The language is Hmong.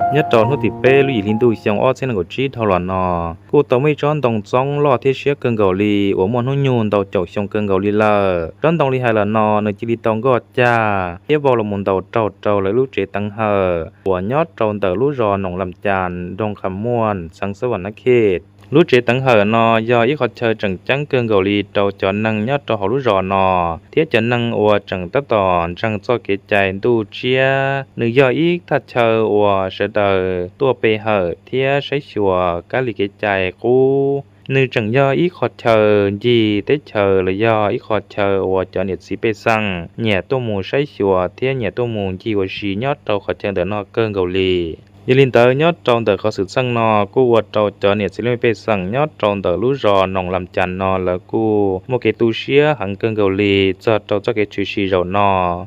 Nyob rau hnub tim peb lub yim hli ntuj xyoo ob txhiab nees nkaum tsib dhau los no, kuj tau muaj ib tsob ntoo txoob loj thiab siab kawg nkaus li uas muaj hnub nyoog ntau caum xyoo kawg nkaus li lawm. Tsob ntoo li hais los no nws cia li tau nkoj cag thiab vau los mus ntaus raug rau lawv lub tsev teev hawm uas nyob rau ntawm lub zos Noom Lam Cas, nroog Kham Muaj, xeev Xab Vam Nab Khej. Lub tsev teev hawm no yog ib qhov chaw tseem ceeb kawg nkaus li rau cov neeg nyob rau hauv lub zos no, thiab cov neeg uas tseem tab tom ntseeg txoj kev cai ntuj tshiab. Nws yog ib thaj chaw uas sawv daws tuaj pe hawm thiab saib xyuas kab li kev cai qub. Nws tseem yog ib qhov chaw ncig teb chaws los yog ib qhov chaw uas cov niam txiv pej xeem nyiam tuaj mus saib xyuas thiab nyiam tuaj mus ncig ua si nyob rau qhov chaw ntawm no kawg nkaus li. Yog li ntawd, nyob rau ntawm qhov xwm txheej no kuj ua rau cov niam txiv leej pej xeem nyob rau ntawm lub zos Noom Lam Cas no lawv kuj muaj kev tu siab heev kawg nkaus li txog rau txoj kev tshwm sim zaum no.